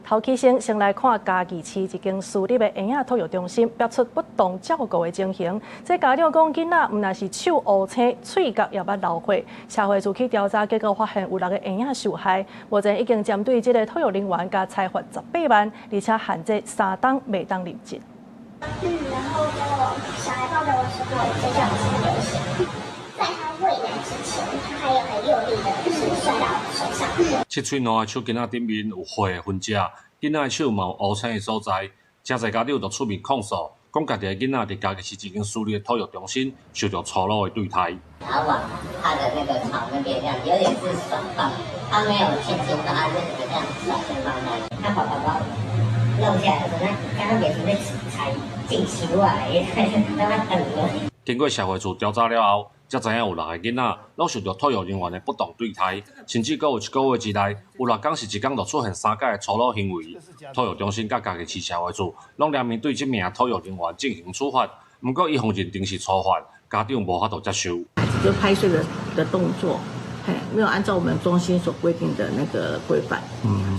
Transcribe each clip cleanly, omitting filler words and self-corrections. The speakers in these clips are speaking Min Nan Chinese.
頭起先先來看嘉義市一間私立的嬰仔托育中心，爆出不當照顧的情形。這家長講囡仔毋但是手烏青，喙角也捌流血。社會處去調查，結果發現有六個嬰仔受害。目前已經針對這个托育人員共裁罰18萬，而且限制3冬袂當任職。然後就小孩抱著我時候就這樣子流血，在他餵奶之前，他還有很用力的，就是摔到我手上。七喙兩个手囡仔頂面有血的痕跡，囡仔的手嘛有烏青的所在，誠濟家長就出面控訴，講家己的囡仔佇嘉義市一間私立的托育中心受著粗魯的對待。然後往他的那個床那邊這樣，有點是甩放，他沒有輕輕的，他是這樣甩身放那，他爸爸把弄下來的時候，那剛剛也是在踩進去外，讓他等了。經過社會處調查了後，才知影有六个囡仔攏受著托育人員的不當對待，甚至閣有一個月之內，有六工是一工就出現三擺的粗魯行為。托育中心佮嘉義市社會處攏聯名對這名托育人員進行處罰，毋過伊予認定是初犯，家長無法度接受。就拍碎的動作，嘿，沒有按照我們中心所規定的那個規範，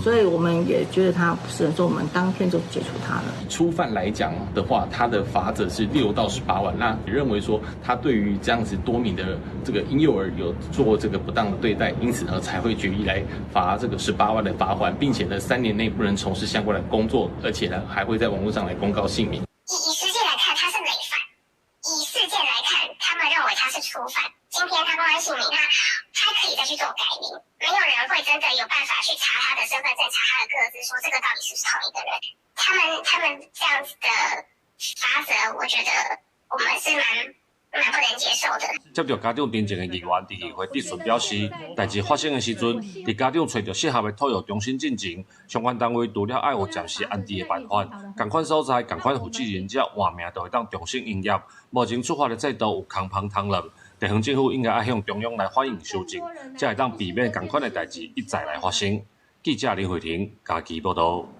所以我們也覺得他不是，所以我們當天就解除他了。初犯來講的話，他的罰則是6到18萬。那認為說他對於這樣子多名的這個嬰幼兒有做這個不當的對待，因此呢才會決議來罰這個十八萬的罰鍰，並且呢3年內不能從事相關的工作，而且呢還會在網絡上來公告姓名。以實際來看，他是累犯；以事件來看，他們認為他是初犯。今天他公開姓名，他可以再去做改名，沒有人會真的有辦法去查他的身份證、查他的個資，說這個到底是不是同一個人。他們這樣子的罰則，我覺得我們是蠻不能接受的。接著家長陳情的議員佇議會質詢表示，代誌發生的時陣，佇家長揣著適合的托育中心進前，相關單位除了愛有暫時安置的辦法，仝款所在、仝款負責人才換名就會當重新營業。目前處罰的制度有空芳通軟，地方政府應該愛向中央來反映修正，才會當避免仝款的代誌一再來發生。記者林慧婷嘉義報導。